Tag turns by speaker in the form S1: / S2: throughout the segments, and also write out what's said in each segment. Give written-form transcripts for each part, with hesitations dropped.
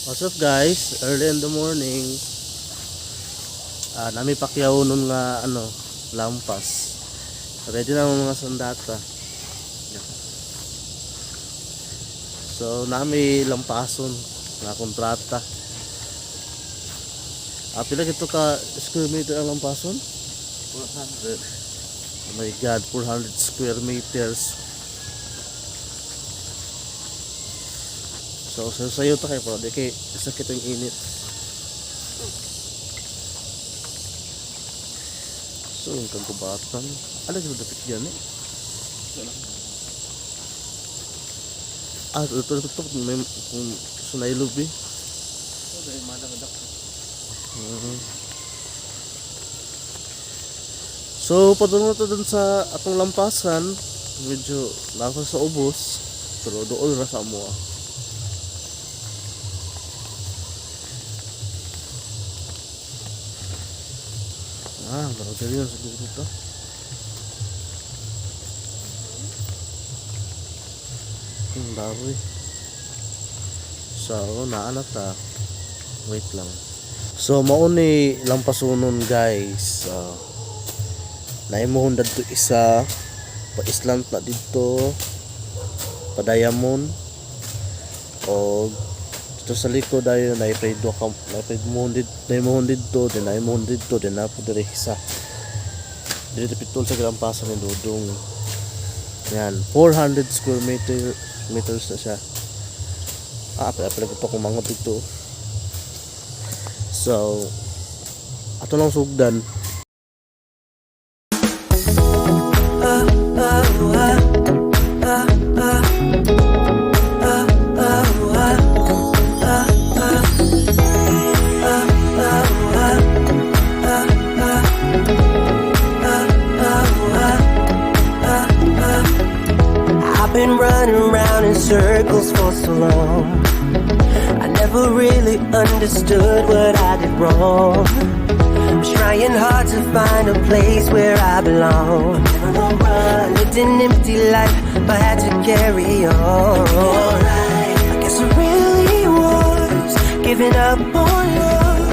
S1: What's up, guys? Early in the morning. Ah, nami Pacquiao nun nga ano, lampas. Ready na ang mga sandata. Yeah. So nami lampason nga kontrata. Ah, pila kito ka square meter ang lampason?
S2: 400.
S1: Oh my God, 400 square meters. So, sayo ta kayo pero di kay sakit ang init. So, yung kagubatan. Ano yung dapit yan eh? Ah, ito, ito, ito, kung may, kung sunay lubi.
S2: So, dahil madagadak.
S1: So, padulong na to dun sa atong lampasan. Medyo nasa sa ubos. Pero doon ra sa amoa. Ah, marami yun siguro to. Baboy. So, naana ta. Wait lang. So, mao ni lampasunon, guys. Naimuhon dadto isa pa island na didto pa diamond o dito sa likod ayo naipay duha ka naipay muhon didto, naimuhon didto, then naimuhon didto, then naa po diri isa diri pitol sa lampasan ni Dudong. Yan, 400 square meters na siya. Ah, pala pala ito kung mangot dito. So ato lang sugdan.
S3: I've been running round in circles for so long. I never really understood what I did wrong. I'm trying hard to find a place where I belong. I lived an empty life, but had to carry on. I guess I really was giving up on love.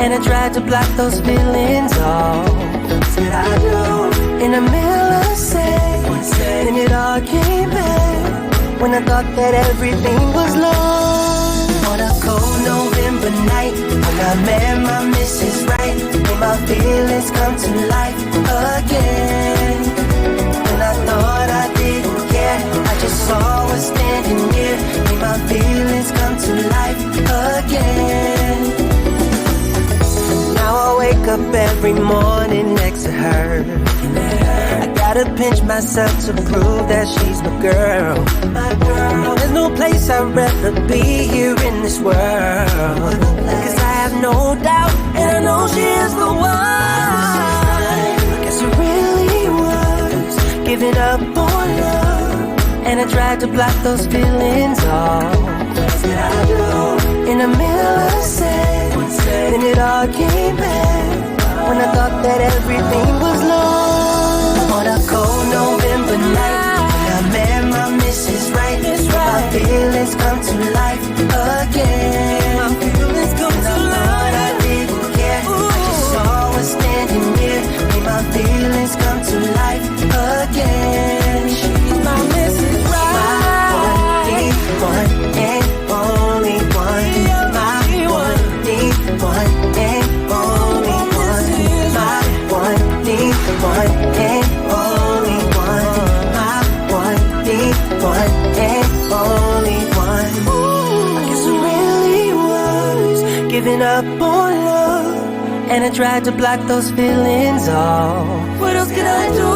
S3: And I tried to block those feelings off. What did I do? In a millisecond, then it all came back. When I thought that everything was lost. On a cold November night, when I met my Mrs. Right, made my feelings come to life again. When I thought I didn't care, I just saw her standing near. Made my feelings come to life again. Now I wake up every morning next to her. I gotta pinch myself to prove that she's my girl. My girl. There's no place I'd rather be here in this world. 'Cause I have no doubt, and I know she is the one. I guess it really was giving up on love. And I tried to block those feelings off. What did I do? In a millisecond, then it all came back. When I thought that everything was lost. On a cold November night, when I met my Mrs. Right, my feelings come to life again. My feelings come to life. I didn't care. I just saw her standing near. Made my feelings come to life again. She's my Mrs. Right. My one, the one and only one. My one, the one and only one. My one, the one and only one. My one, the one and only one. I guess I really was giving up on love. And I tried to block those feelings off. What else could I do?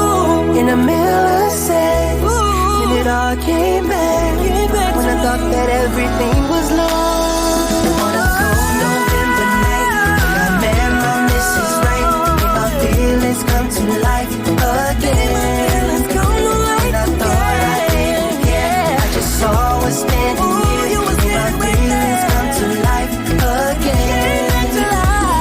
S3: In a millisecond, then it all came back. When I thought that everything was lost. On a cold November night, when I met my Mrs. Right, made my feelings come to life again. When I thought I didn't care, I just saw her standing here. Made my feelings come to life again.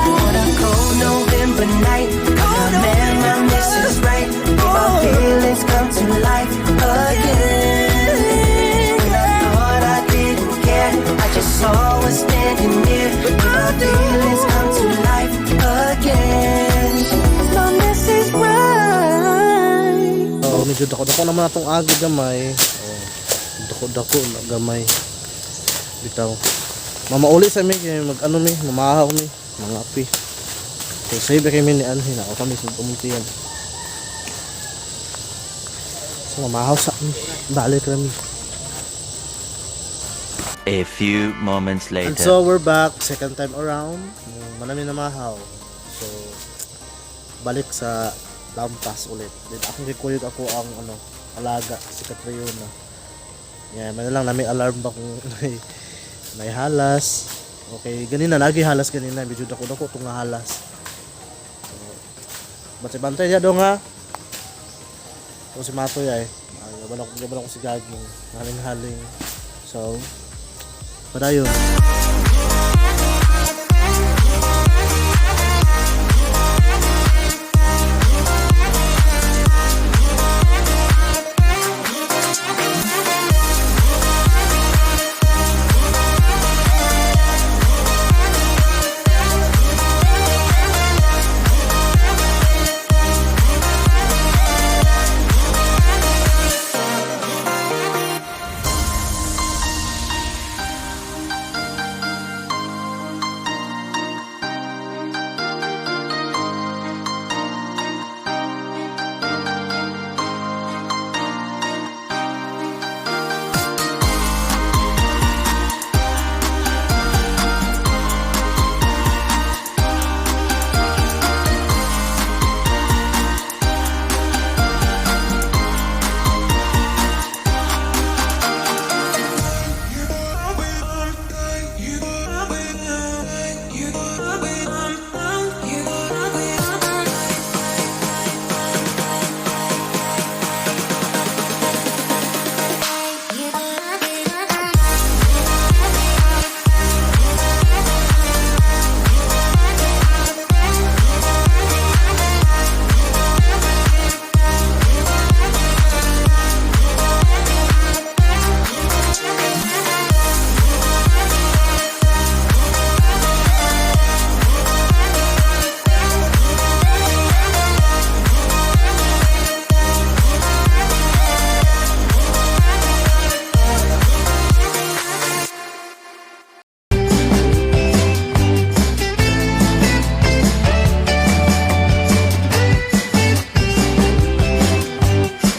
S3: On a cold November night, when I met my Mrs. Right, made my feelings come to life again. When I thought I didn't care, I
S1: Dako naman atong agi gamay. Oh, dako dako na gamay. Bitaw. Mamauli sa mi kay mag ano mi, mamahaw mi, mga api. So save kay mi ni anhin ako kami sa umuntiyan. So mamahaw sa mi. Balik ra mi.
S4: A few moments
S1: And
S4: later.
S1: so we're back second time around. Manami na mahaw. So balik sa lampas ulit. Then akong gikuyog ako ang ano, alaga si Catriona. Yeah, man lang nami alarm ba kung may halas. Okay, ganina lagi halas ganina, medyo dako dako tong nga halas. So, bantay-bantay diya dong ha. Kung si Matoy ay, gaban ako si Gaging, haling-haling. So, padayon.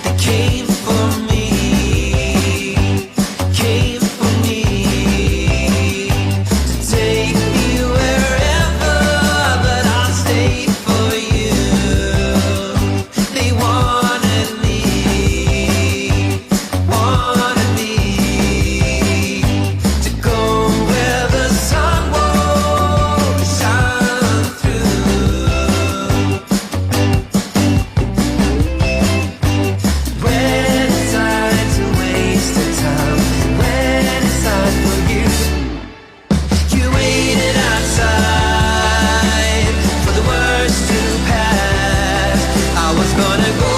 S3: They came for me, came for me to take me wherever, but I'll stay for you. They wanted me to go where the sun won't shine through. When it's time to waste the time, when it's time for you, you waited outside for the worst to pass. I was gonna go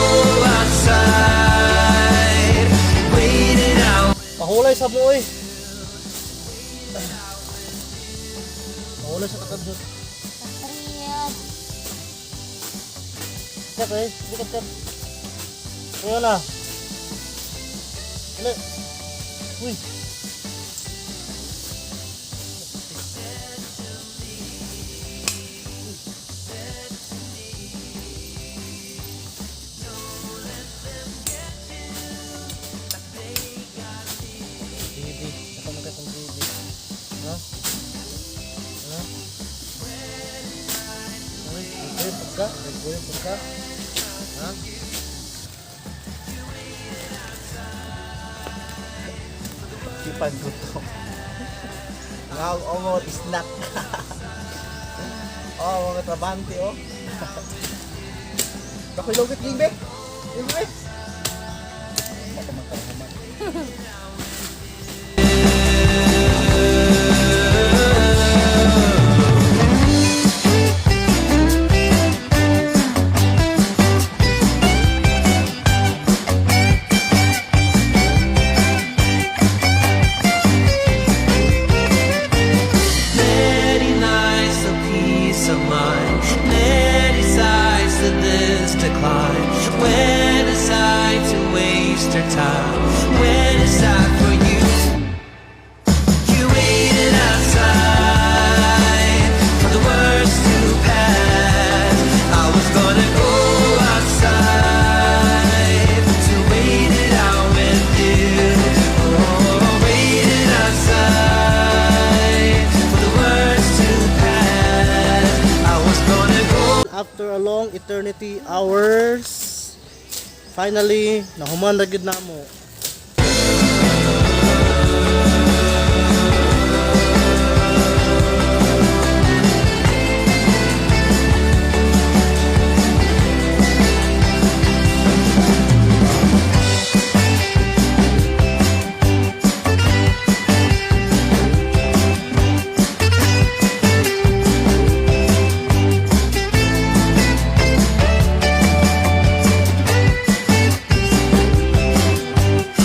S3: outside, waited out.
S1: Pahulay sa mo oy. Pahulay sa takadjot.
S5: Katriyan.
S1: Kat eh, bikat kat. Ngayon na. Dali. Uy. Baby, ako na kay baby. No? No? Uy, nagkuyo pagka, nagkuyo pagka. Ha?
S2: Kipan gutom. Ngaw omot snack. Oh, mga trabante oh. Ako'y lugit gimbe. Gimbe. Baka magkarahaman.
S3: Many nights of peace of mind, many sides to this decline. When it's time to
S1: After a long eternity hours, finally, nahuman na gyud namo.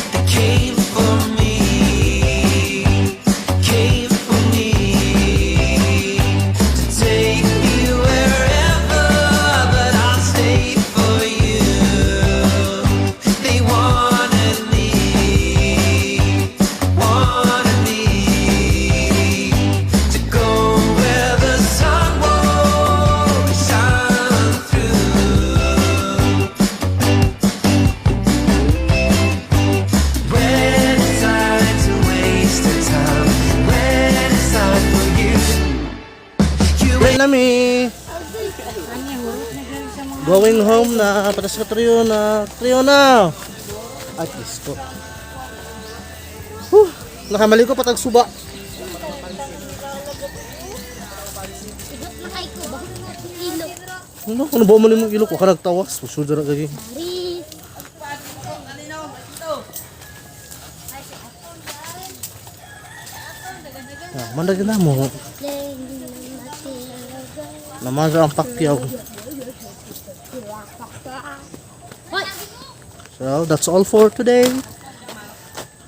S3: They came for me, came for me to take me wherever, but I'll stay for you. They wanted me to go where the sun won't shine through. When it's time to waste the time, when it's time for you, you
S1: Uwi na mi! Going home na, patas ka trio na, trio na! Ay, Kristo. Whew, nakamali ko patag suba.
S5: Igot na kay ko ba? Ilok.
S1: Ano, kung nabuo mo nimong ilok, waka nagtawas. Susunod na kagi.
S5: Maris.
S1: Ah, mandag na mo. Naman ang pakyaw.
S5: Hoy!
S1: So, that's all for today.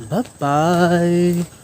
S1: Bye-bye.